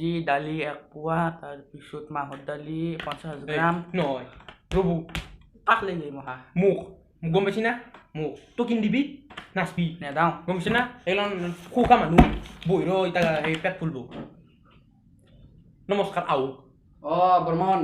KG, দালি এক পোৱা, তাৰপিছত মাহৰ দালি 50 গ্ৰাম। নহয় ৰবু। কাক লাগি মহা? মোক গম পাইছি না, মোক তই কিনি দিবি, নাচবি। নেদাওঁ। গম পাইছি না, এইগিলা খোকা মানুহ বহিৰ এতিয়া সেই পেট ফুলব। নমস্কাৰ আহক। অঁ বৰ্মন।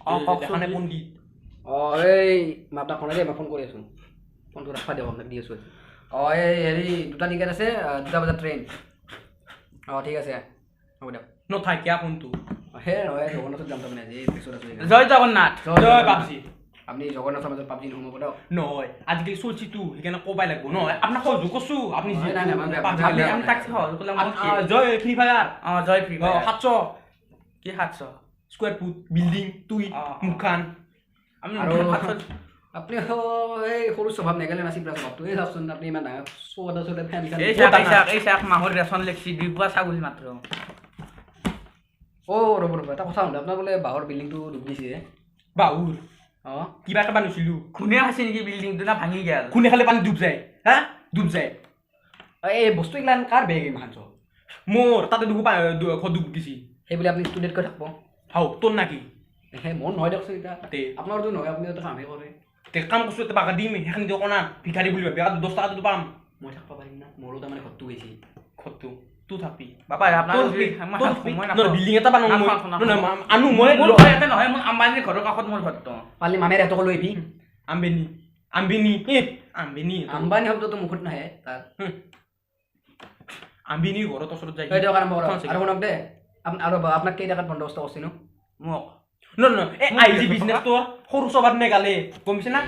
অঁ কওকচোন। দেখা নাই পণ্ডিত। অঁ এই মই আপোনাক ফোন দেই, মই ফোন কৰি আছোঁ, ফোনটো ৰাখবা দিয়ক, আপোনাক দি আছোঁ। অঁ এই হেৰি দুটা টিকেট আছে, 2 বজাত ট্ৰেইন। অঁ ঠিক আছে, হ'ব দিয়ক। নথাকিয়া ফোনটো। সেই নহয়, জগন্নাথত যাম তাৰমানে আজি, এই পিছত আছোঁ সেইকাৰণে। জয় জগন্নাথ। জয় বাপজি। আপুনি জগন্নাথৰ মাজত পাবজি নোসোমাব দিয়ক। নহয় আজিকালি চলছিতো, সেইকাৰণে ক'বাই লাগিব। নহয় আপোনাক সহযোগ কৰছোঁ, আপুনি নাই, নাই, নাই, নাই, পাবজি নাই, খেলে। নাই, আপুনি তাক সহযোগ কৰিলে মই কি? জয় ফ্ৰী ফায়াৰ। অঁ জয় ফ্ৰী ফায়াৰ। 700। কি 700? স্কুৱেৰ ফুট বিল্ডিং তুই মুখখান। আমি আৰু 700। আপুনি এই সৰু স্বভাৱ নেগেলে না, চিপৰা স্বভাৱটো। এই চাওকচোন, আপুনি ইমান ডাঙৰ চৌহদৰ ওচৰতে ফেন চেন। এই চাক, এই চাক, এই চাক, মাহৰ ৰেচন লেখছি 2 পোৱা ছাগলী মাত্ৰ। অ' ৰ'ব ৰ'ব, এটা কথা সোধো, আপোনাৰ বোলে বাঁহৰ বিল্ডিংটো ডুব দিছে? বাহুৰ অঁ কিবাকে বান্ধিছিলোঁ। খুনে খাইছে নেকি বিল্ডিংটো, না ভাঙি গেল? খুনে খালে পানী ডুব যায়, হা ডুব যায়। এই বস্তু এইগিলা কাৰ বেগ ইমান চব? মোৰ তাতে দুখো ঘৰ ডুব গেছি। সেইবুলি আপুনি ষ্টুডেণ্টকৈ থাকিব? হাও তোৰ নাকি? সেই মোৰ নহয় দিয়কচোন এতিয়া। তে আপোনাৰতো নহয়, আপুনি তাতে কামহে কৰে। তে কাম কৰছোঁ, এতিয়া বাগা দিম সেইখিনি দিয়ক না, ভিখাৰী বুলি ভাবি 10 টকাটো পাম। মই থাকিব পাৰিম না, মোৰো তাৰমানে ঘৰটো গৈছে। ঘৰটো তোৰ থাকবি। বাবা আপোনাৰ বিল্ডিং এটা বানাম মই, আনো মই। মোৰ ঘৰ ইয়াতে নহয়, মোৰ আম্বানীৰ ঘৰৰ কাষত মোৰ ঘৰটো। পালি মামেৰ এটকা লৈ আহিবি। আম্বেনি আম্বেনি এ আম্বেনি। আম্বানী শব্দটো মুখত নাহে তাৰ। আম্বেনিৰ ঘৰত ওচৰত যায়। দিয়ক আৰম্ভ কৰক। আৰু শুনক দে, আৰু আপোনাক কেই টকাত বন্দোবস্ত কৰিছিনো? মোক ন ন এই I G বিজনেছটোৰ সৰু চবাত নেগালে, গম পাইছে না?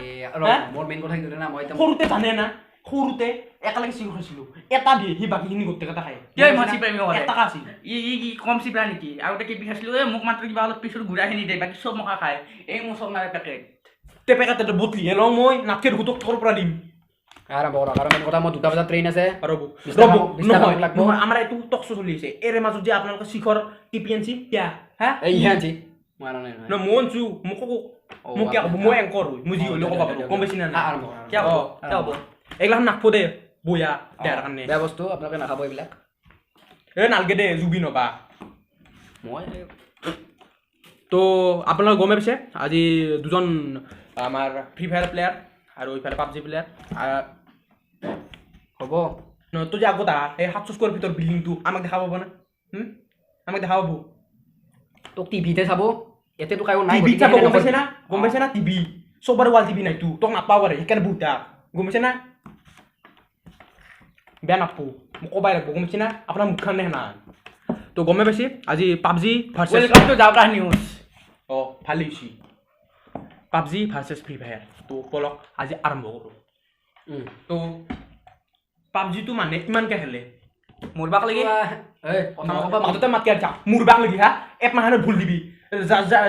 মোৰ মেইন কথা কি না, মই সৰুতে জানে না, সৰুতে একেলগে চিখৰ খাইছিলো, এটা দিয়ে সি বাকীখিনি গোটেইকেইটা খায়। কিয় ইমান চিপৰা কৰে? 1 টকা আছিল। ই কি কম চিপৰা নেকি? আগতে কি খাইছিলো, এই মোক মাত্ৰ কিবা অলপ পিছৰ গুড়াখিনি দিয়ে, বাকী চব মোকা খায়। এই মোৰ চব নাৰে পেকেট। তে পেকেট বটলিহে লওঁ মই, নাথকে দেখোঁ তোক ক'ৰ পৰা দিম। আৰম্ভ কৰক। আৰু মেইন কথা, মোৰ 2 বজাত ট্ৰেইন আছে। ৰ'ব ৰ'ব, নহয় নহয়, আমাৰ এইটো টকছো চলি আছে। এৰে মাজত যে আপোনালোকে শিখৰ টিপি আনছি কিয়া? হা এই ইহে আনছি, মই আনা নাই। ন মই আনছো, মোক মোক কিয় ক'ব? মই এংকৰ হয়, মই যি হ'লেও ক'ব পাৰোঁ, গম পাইছি না? আৰম্ভ কিয় হ'ব, কিয় হ'ব? এইগিলাখন নাখব দে, বয়া দেহাৰ কাৰণে বেয়া বস্তু, আপোনালোকে নাখাব এইবিলাক। এই নালগে দে, জুবি নবা মই। তো আপোনালোকে গমেই পাইছে, আজি দুজন আমাৰ ফ্ৰী ফায়াৰ প্লেয়াৰ আৰু ইফালে পাবজি প্লেয়াৰ হ'ব। নহয় তই যে আগত আহা, এই 700 স্কুৱাৰ ফিটৰ বিল্ডিংটো আমাক দেখা পাব না? আমাক দেখা পাব? তোক টিভিতে চাব, ইয়াতেতো কাৰো নাই। টিভিত চাব, গম পাইছে না? গম পাইছে না? টিভি চবৰে ৱাল টিভি নাইতো, তোক নাপাব পাৰে, সেইকাৰণে বহুত গম পাইছে না? বেয়া নাপো, মোক ক'বাই লাগিব, গম পাইছে না? আপোনাৰ মুখখন দেখা নাই তো গমেই পাইছে। আজি PUBG versus welcome to Jawra news. অঁ ভাল হৈছে, পাবজি ভাৰ্চেছ ফ্ৰী ফায়াৰ। তো বলক আজি আৰম্ভ কৰোঁ। তো পাবজিটো মানে ইমানকৈ খেলে মৰবাক লাগি মাজতে মাতি যা মৰবাক লাগি। হা এক মাহত ভুল দিবি,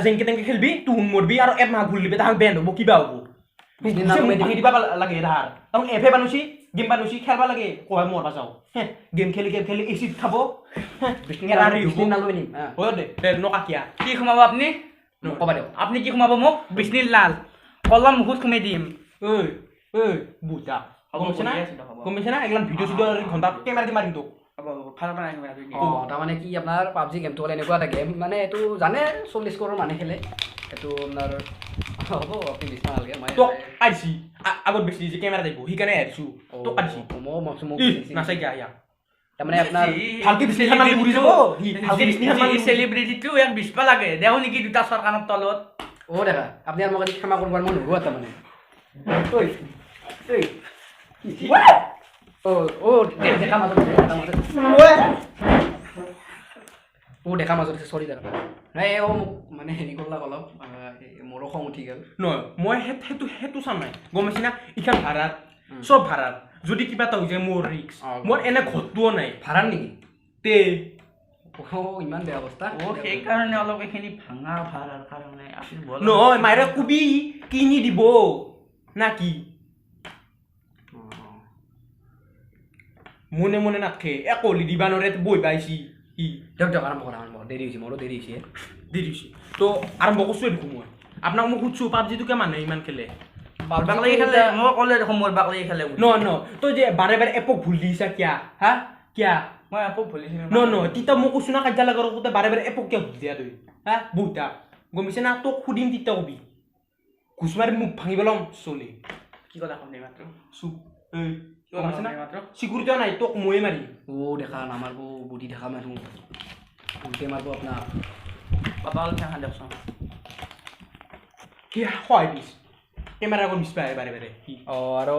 যেনকে তেনেকে খেলবি তুহুন মৰবি, আৰু এক মাহ ভুল দিবি তাহান বেণ্ড হ'ব, কিবা হ'ব, ভাঙি দিবা লাগে তাহাৰ। তাহোন এফে বানুচি গেম বানুচি খেলবা লাগে, কয় মৰবা যাওঁ। গেম খেলি গেম খেলি এচিড খাব। দে নকাকিয়া কি সোমাব আপুনি? ক'বা দিয়ক। আপুনি কি সোমাব মোক? বিষ্ণুৰ লাল কলম মুখত সোমাই দিম। ঐ ঐ বুজা, গম পাইছে না? গম পাইছে না? এইগিলা ভিডিঅ' চিডিঅ' ঘণ্টা কেমেৰা দি মাৰিম তোক। অঁ তাৰমানে কি, আপোনাৰ পাবজি গেমটো হ'লে এনেকুৱা এটা গেম, মানে এইটো জানে 40 কৰোৰ মানুহে খেলে এইটো আপোনাৰ। হ'ব, আপুনি বিচনা নালাগে। মই তোক আহিছি আগত বেছি যে কেমেৰা দিব, সেইকাৰণে আহিছোঁ তোক আহিছি। মই ভাবছোঁ মোক নাচাই কিয়া ইয়াক। তাৰমানে আপোনাৰ ভালকে বিছনাখন মাৰি উৰি যাব। ভালকে বিছনাখন মাৰি চেলিব্ৰিটিটো ইয়াক বিচবা লাগে দেও নেকি দুটা চৰকাৰৰ তলত। অ' দেখা, আপুনি আৰু মোক আজি ক্ষমা কৰিব মই নোৱাৰোঁ তাৰমানে। ঐ ঐ অ' ডেকা মাজত, ডেকা মাজত, অ' ডেকা মাজত, চৰি দাদা। নাই অ' মোক মানে হেৰি কৰলাক অলপ, মোৰো খং উঠি গ'ল। নহয় মই সেইটো সেইটো চোৱা নাই, গম পাইছি না? ইখান ভাড়াত, চব ভাড়াত, যদি কিবা এটা হৈ যায় মোৰ ৰিক্স। মোৰ এনে ঘৰটোও নাই। ভাড়াত নেকি? তে অ' ইমান বেয়া অৱস্থা। অ' সেইকাৰণে অলপ এইখিনি ভাঙা ভাড়াৰ কাৰণে আপুনি। নহয় মাইৰে কবি কিনি দিব না কি? মনে মনে নাথকে একো দিবা নৰে, বহি পাইছি ই। দিয়ক দিয়ক, আৰম্ভ কৰা, আৰম্ভ। দেৰি হৈছে, মোৰো দেৰি হৈছে। দেৰি হৈছে তো আৰম্ভ কৰছোঁ দেখোন মই। আপোনাক মই সুধছোঁ, পাবজিটো কিয় মানুহে ইমান খেলে? মৰবাক লাগি খেলে, মই ক'লে দেখোন মৰবাক লাগি খেলে। ন ন তই যে বাৰে বাৰে এপক ভুল দিছা কিয়া? হা কিয়া? মই এপক ভুলিছিলো ন ন তিতা মই কৈছো না কাজিয়া লাগাৰ আগতে বাৰে বাৰে এপক কিয় দিয়া তুই হা বহিতা গম পাইছে না তোক সুধিম তিতা কবি ঘুচ মাৰি মুখ ভাঙি পেলাম চলি কি কথা কম মাত্ৰ চুপ এই গম পাইছে না চিকিউৰিটি নাই তোক ময়ে মাৰিম ও দেখা নামাৰব বুদ্ধি দেখা মানুহ উল্টে মাৰব আপোনাক বাবা অলপ দেখা দিয়কচোন কি সহায় দিছ কেমেৰা আগত মিছ পায় বাৰে বাৰে আৰু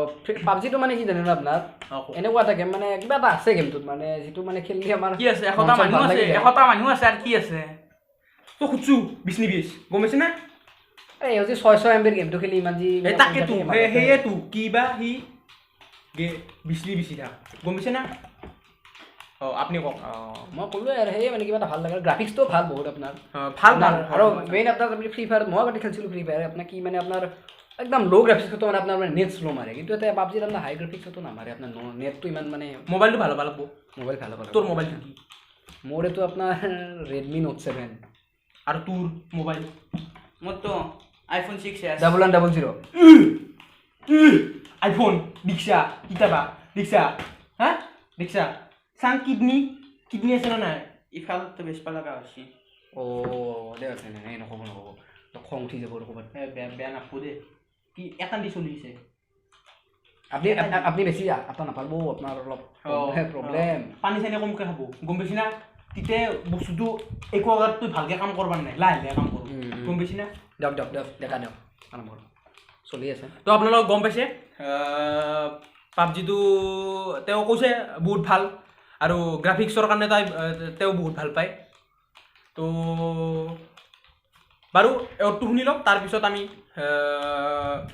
পাবজিটো মানে কি জানে ন আপোনাৰ এনেকুৱা এটা গেম মানে কিবা এটা আছে গেমটোত মানে যিটো মানে খেলিলে আমাৰ কি আছে 100টা মানুহ আছে 100টা মানুহ আছে আৰু কি আছে তো খুচু 20 নি 20 গম পাইছে না এই যে 600 এমবিৰ গেমটো খেলি ইমান যি এই তাকেতো সেয়েতো কিবা সি গে 20 নি 20 থাক গম পাইছে না অ আপনি কক মই ক'লো আৰু সেয়ে মানে কিবা এটা ভাল লাগে গ্ৰাফিক্সটো ভাল বহুত আপোনাৰ ভাল ভাল আৰু মেইন আপোনাৰ আপুনি ফ্ৰী ফায়াৰ মই আগতে খেলছিলোঁ ফ্ৰী ফায়াৰ আপোনাৰ কি মানে আপোনাৰ একদম লো গ্ৰাফিক্সটো মানে আপোনাৰ মানে নেট স্লো মাৰে কিন্তু এটা পাবজিত আপোনাৰ হাই গ্ৰাফিক্সটো নামাৰে আপোনাৰ নেটটো ইমান মানে মোবাইলটো ভাল হ'ব লাগব মোবাইল ভাল হ'ব তোৰ মোবাইলটো কি মোৰ এইটো আপোনাৰ Redmi Note 7 আৰু তোৰ মোবাইল মোৰতো iPhone 6s 1100 iPhone দীক্ষা কিতাবা দীক্ষা হা দীক্ষা সাং কিডনি কিডনি আছে না নাই ইফালতো বেছ পালা হৈছে ও দে আছে নাই নকব নকব খং উঠি যাব ক'ৰবাত বেয়া বেয়া নাপো দে কি এটা দি চলিছে আপনি আপনি বেছি এটা নাপাব আপোনাৰ অলপ প্ৰব্লেম পানী চানী কমকৈ খাব গম পাইছি না তেতিয়া বস্তুটো একো আগত তুই ভালকৈ কাম কৰবাৰ নাই লাহে লাহে কাম কৰোঁ গম পাইছি না দিয়ক দিয়ক দিয়ক দেখা দিয়ক আৰম্ভ কৰক চলি আছে তো আপোনালোক গম পাইছে পাবজিটো তেওঁ কৈছে বহুত ভাল আৰু গ্ৰাফিক্সৰ কাৰণে তাই তেওঁ বহুত ভাল পায় তো বাৰু এৱাৰ্ডটো শুনি লওক তাৰপিছত আমি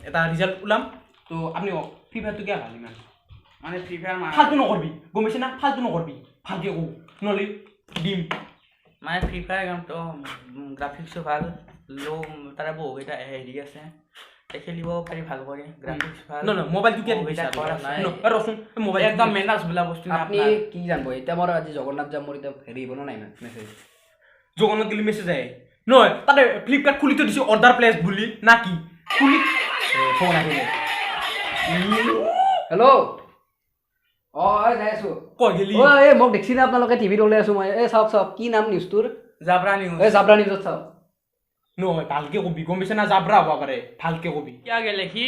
এটা ৰিজাল্ট ওলাম তো আপুনি কওক ফ্ৰী ফায়াৰটো কিয় ভাল ইমান মানে ফ্ৰী ফায়াৰ ফাল্টু নকৰবি গম পাইছে না ফাল্টু নকৰবি ভালকৈ কওঁ নহ'লে দিম মানে ফ্ৰী ফায়াৰ গেমটো গ্ৰাফিক্সো ভাল ল' তাৰে বহুকেইটা হেৰি আছে খেলিব পাৰি ভাল কৰি গ্ৰাফিক্স ভাল ন ন মোবাইলটো কিয় ৰচোন মোবাইল একদম মেনাজ বোলা বস্তু আপুনি কি জানিব এতিয়া মোৰ আজি জগন্নাথ যাম মোৰ এতিয়া হেৰি হ'ব নাই মেছেজ জগন্নাথ গেলি মেছেজ আহে নহয় তাতে ফ্লিপকাৰ্ট খুলি থৈ দিছে অৰ্ডাৰ প্লেচ বুলি না কি খুলি ফোন আহিলে হেল্ল' অঁ এই যাই আছোঁ কয় গেলি অঁ এই মোক দেখছি না আপোনালোকে টিভিত ওলাই আছোঁ মই এই চাওক চাওক কি নাম নিউজটোৰ জাবৰা নিউজ এই জাবৰা নিউজত চাওক নহয় ভালকে কবি গম পাইছে না জাবৰা হ'ব পাৰে ভালকে কবি কিয় গেলে সি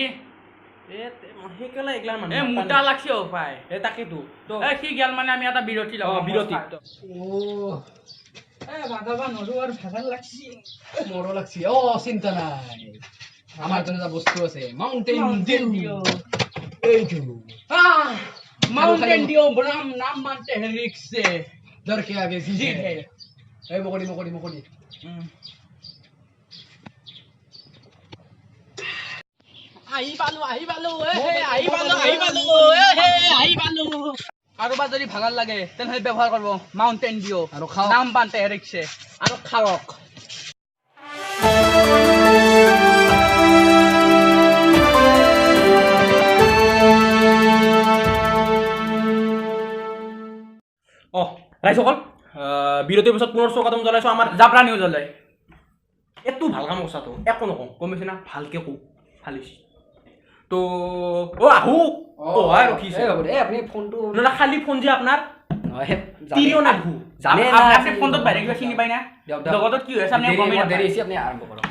সেইকাৰণে এইগিলা মানুহ এই মোটা লাগছে হ'ব পাই এই তাকেতো এই সি গেল মানে আমি এটা বিৰতি লওঁ বিৰতি এই ভাগাবা নৰো আৰু ভাগাৰ লাগছি মোৰো লাগছি অ চিন্তা নাই আমাৰ জন্য এটা বস্তু আছে মাউণ্টেন ডিউ এইটো মাউণ্টেন ডিউ নাম নাম মানতে হে ৰিক্স সে ডৰ কে আগে জিত হে এই মকৰি মকৰি মকৰি আহি পালো আহি পালো এ আহি পালো আহি পালো এ আহি পালো কাৰোবাৰ যদি ভাগাৰ লাগে তেনেহ'লে ব্যৱহাৰ কৰিব মাউণ্টেন ডিউ আৰু খাওক নাম বানতে ৰিক্সে আৰু খাওক অ ৰাইজসকল বিৰতিৰ পিছত পুনৰ স্বাগতম জনাইছোঁ আমাৰ জাবৰা নিউজলৈ এইটো ভাল কাম কৰিছা তো একো নকওঁ গম পাইছে না ভালকে কওঁ ভাল হৈছে তো অ আহো অ ৰখিছে আপুনি ফোনটো নহ'লে খালী ফোন যে আপোনাৰ তিৰিও নাদো জানে আপুনি ফোনটোত বাহিৰে কিবা চিনি পায় না জগতত কি হৈ আছে আপুনি গমেই নাপায় দেৰি হৈছে আপুনি আৰম্ভ কৰক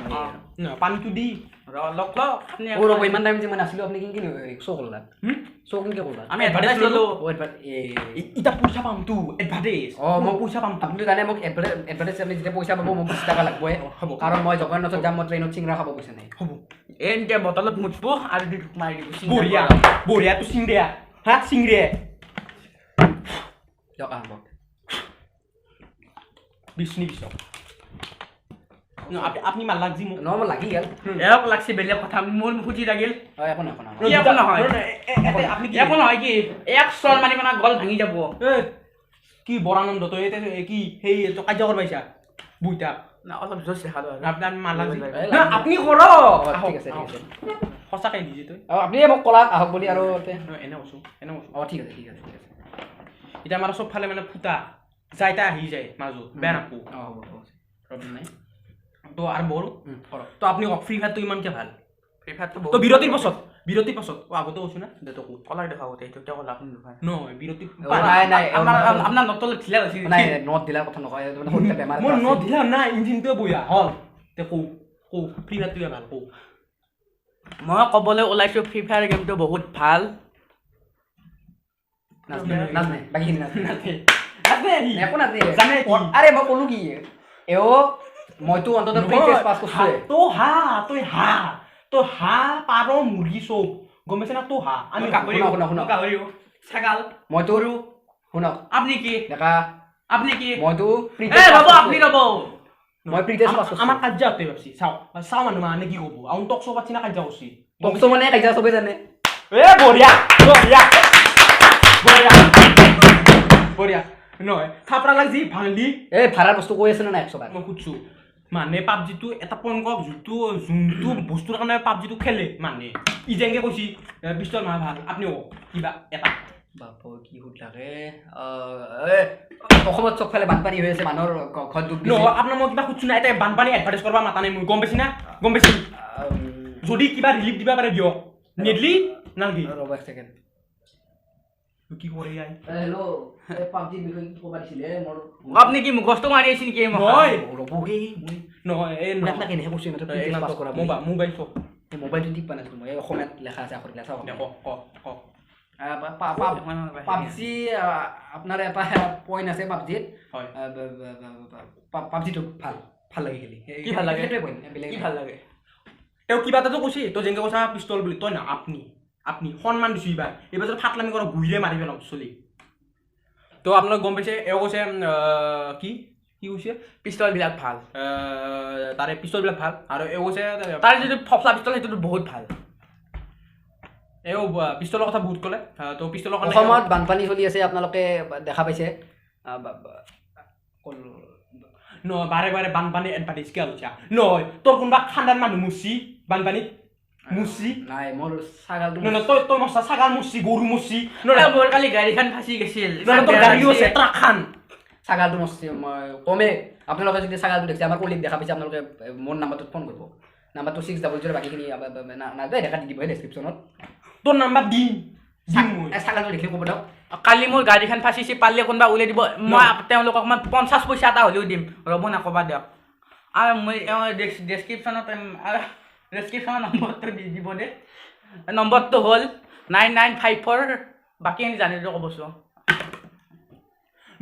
পানীটো দি লওক লওক অ ৰ'ব ইমান টাইম যে মই নাছিলোঁ আপুনি কেনেকৈ শ্ব' কৰলা শ্ব' কেনেকৈ কৰলা আমি এডভাৰটাইজ ল'লোঁ ইটা পইচা পামতো এডভাৰটাইজ অ মই পইচা পাম আপুনিতো জানে মোক এডভাৰটাইজ আপুনি যেতিয়া পইচা পাব মোক 20 টকা লাগবই হ'ব কাৰণ মই জগন্নাথত যাম মই ট্ৰেইনত চিংৰা খাব পইচা নাই হ'ব এনকে বটলত মুতব আৰু দি মাৰি দিব বঢ়িয়া বঢ়িয়া তো চিংৰিয়া হা চিংৰিয়া দিয়ক আৰম্ভ 20 নি 20 আপনি মাৰ লাগছি মোক ন মোৰ লাগি গেল এক লাগছি বেলেগ কথা মোৰ খুজি লাগিল একো নহয় একো নহয় একো নহয় কি এক চৰ মাৰি মানে গল ভাঙি যাব কি বৰানন্দ তই কি সেই কাৰ্য কৰিব পাইছা বুইতা না অলপ জোচ দেখালো আৰু আপোনাৰ মাৰ লাগছি আপুনি কৰক ঠিক আছে ঠিক আছে সঁচাকৈ নিজে তই আপুনি মোক কলা আহক বুলি আৰু এনে কৈছোঁ এনে কৈছোঁ অঁ ঠিক আছে ঠিক আছে ঠিক আছে এতিয়া আমাৰ চবফালে মানে ফুটা যাই তা আহি যায় মাজত বেয়া নাপো অঁ হ'ব হ'ব প্ৰব্লেম নাই তো আৰম্ভ কৰোঁ তো আপুনি কওক ফ্ৰী ফায়াৰটো ইমানকৈ ভাল ফ্ৰী ফায়াৰটো তো বিৰতিৰ পাছত বিৰতিৰ পাছত আগতে কৈছো না দে তই কলাৰ দেখা আগতে এইটো কলা আপুনি নহয় নহয় বিৰতি নাই নাই আপোনাৰ নটল ঢিলা হৈছে নাই not ঢিলা কথা নকয় মানে সৰুতে বেমাৰ মোৰ not ঢিলা নাই ইঞ্জিনটোৱে বয়া হ'ল তে কৌ কৌ ফ্ৰী ফায়াৰটোৱে ভাল কৌ মই ক'বলৈ ওলাইছোঁ ফ্ৰী ফায়াৰ গেমটো বহুত ভাল নাজনে বাকীখিনি নাজনে একো নাজনে আৰে মই ক'লো কি এও মইতো অন্ততঃ প্ৰি টেষ্ট পাছ কৰিছোৱে তো হা তই হা তো হা পাৰ মুৰ্গী চব গম পাইছে না তো হা আমি গাহৰি গাহৰি ছাগাল মইতো শুনক আপুনি কি ডেকা আপুনি কি মইতো প্ৰি টেষ্ট ৰ'ব আপুনি ৰ'ব মই প্ৰি টেষ্ট পাছ কৰিছো আমাৰ কাজিয়া তই ভাবছি চাওঁ চাওঁ মানুহ মানে কি ক'ব আউন টক শ্ব' পাতছি না কাজিয়া কৰছি টক শ্ব' মানে কাজিয়া চবেই জানে এ বঢ়িয়া বঢ়িয়া বঢ়িয়া বঢ়িয়া নহয় থাপৰা লাগছি ভাঙলি এই ভাড়াৰ বস্তু কৈ আছে নে নাই 100 বাৰ মই সুধছো মানে পাবজিটো এটা পইণ্ট কওক যোনটো যোনটো বস্তুৰ কাৰণে পাবজিটো খেলে মানে ই যেনেকৈ কৈছি পিষ্টল মাৰা ভাল আপুনি কওক কিবা এটা বাপ কি সুধ লাগে অসমত চবফালে বানপানী হৈ আছে মানুহৰ ঘৰত ডুব নহয় আপোনাৰ মই কিবা সুধছো না এতিয়া বানপানী এডভাৰটাইজ কৰিব মাতা নাই মই গম পাইছি না গম পাইছি যদি কিবা ৰিলিফ দিব পাৰে দিয়ক নেদলি নালগে ৰ'ব এক ছেকেণ্ড কি কৰে ইয়াই হেল্ল' এই পাবজিৰ বিষয়ে কি ক'ব দিছিলে মোৰ আপুনি কি মুখস্থ মাৰি আছে নেকি নহয় ৰ'বহে মই নহয় এই মই আপোনাক এনেহে কৈছোঁ মাত্ৰ প্ৰি টেষ্ট পাছ কৰা মোবাইল চাওক এই মোবাইলটো টিপা নাছিলোঁ মই এই অসমীয়াত লেখা আছে আখৰবিলাক চাওক ক ক ক পাবজি আপোনাৰ এটা পইণ্ট আছে পাবজিত হয় পাবজিটো ভাল ভাল লাগে খেলি কি ভাল লাগে সেইটোৱে পইণ্ট বেলেগ কি ভাল লাগে তেওঁ কিবা এটাতো কৈছে তই যেনেকৈ কৈছা পিষ্টল বুলি তই না আপুনি আপুনি সন্মান দিছোঁ এইবাৰ এইবাৰ যদি ফাটলামি কৰ গুৰিৰে মাৰি পেলাম চলি তো আপোনালোক গম পাইছে এওঁ কৈছে কি কি কৈছে পিষ্টলবিলাক ভাল তাৰে পিষ্টলবিলাক ভাল আৰু এওঁ কৈছে তাৰ যিটো ফফলা পিষ্টল সেইটোতো বহুত ভাল এওঁ পিষ্টলৰ কথা বহুত ক'লে তো পিষ্টলৰ কাৰণে অসমত বানপানী চলি আছে আপোনালোকে দেখা পাইছে নহয় বাৰে বাৰে বানপানী এডভাৰ্টাইজ কিয় লৈছা নহয় তোৰ কোনোবা খান্দাৰ মানুহ মৰছি বানপানীত মৰছি নাই মোৰ ছাগালটো নহয় তই তই মৰছা ছাগাল মৰছি গৰু মৰছি নহয় মোৰ কালি গাড়ীখন ফাঁচি গৈছিল তোৰ গাড়ীও আছে ট্ৰাকখন ছাগালটো মৰছি মই কমেই আপোনালোকে যদি ছাগালটো দেখিছে আমাৰ কলিক দেখা পাইছে আপোনালোকে মোৰ নাম্বাৰটোত ফোন কৰিব নাম্বাৰটো 600 বাকীখিনি নাযায় দেখা দি দিব ডেছক্ৰিপশ্যনত তোৰ নাম্বাৰ দিম ছাগালটো দেখিলে ক'ব দিয়ক কালি মোৰ গাড়ীখন ফাঁচিছে পাৰিলে কোনোবা উলিয়াই দিব মই তেওঁলোকক মই 50 পইচা এটা হ'লেও দিম ৰ'ব নক'বা দিয়ক আৰু মই ডেছক্ৰিপশ্যনত ডেছক্ৰিপশ্যনৰ নম্বৰটো দি দিব দে নম্বৰটো হ'ল 9954 বাকীখিনি জানিলে ক'বচোন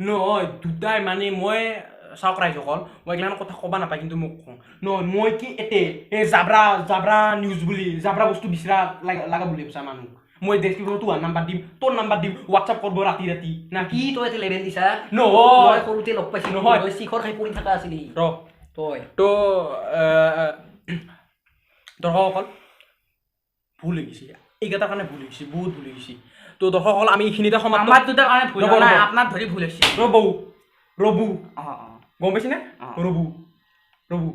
নহয় দুটাই মানে মই চাওক ৰাইজসকল মই এইগিলাখান কথা ক'ব নাপায় কিন্তু মোক কওঁ নহয় মই কি এতে এই জাবৰা জাবৰা নিউজ বুলি জাবৰা বস্তু বিচৰা লগা বুলি ভাবছা মানুহ মই ডেছক্ৰিপশ্যনত তোৰ নাম্বাৰ দিম তোৰ নাম্বাৰ দিম হোৱাটছআপ কৰিব ৰাতি ৰাতি না কি তই এটা লেবেল দিছা নহয় সৰুতে লগ পাইছিলো নহয় শিখৰ খাই পৰি থকা আছিলি ৰ তই তো দৰ্শকসকল ভুল হৈ গৈছে এইকেইটাৰ কাৰণে ভুল হৈছে বহুত ভুল হৈছে তো দৰ্শকসকল আমি এইখিনিতে সমাপ্ত আমাৰ দুটাৰ কাৰণে ভুল হোৱা নাই আপোনাৰ ধৰি ভুল হৈছে ৰবু ৰবু অঁ অঁ গম পাইছেনে ৰবু ৰবু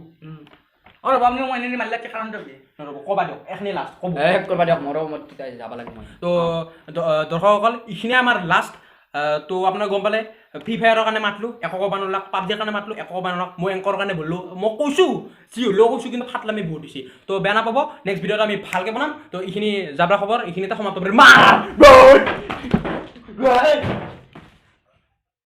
অঁ ৰ'ব আপুনি মই এনেই মাৰিলে কি কাৰণটো কি ৰ'ব ক'বা দিয়ক এখিনি লাষ্ট ক'ব শেষ কৰবা দিয়ক মোৰো মই যাব লাগে মই তো দৰ্শকসকল এইখিনিয়ে আমাৰ লাষ্ট তো আপোনাক গম পালে ফ্ৰী ফায়াৰৰ কাৰণে মাতলোঁ একো ক'ব নোৱাৰলাক পাবজিৰ কাৰণে মাতলোঁ একো ক'ব নোৱাৰলাক মই এংকৰ কাৰণে বললোঁ মই কৈছোঁ যি হ'লেও কৈছোঁ কিন্তু ফাটলামি বহুত দিছে তো বেয়া নাপাব নেক্সট ভিডিঅ'ত আমি ভালকৈ বনাম তো এইখিনি জাবৰা খবৰ এইখিনিতে সমাপ্ত কৰিম।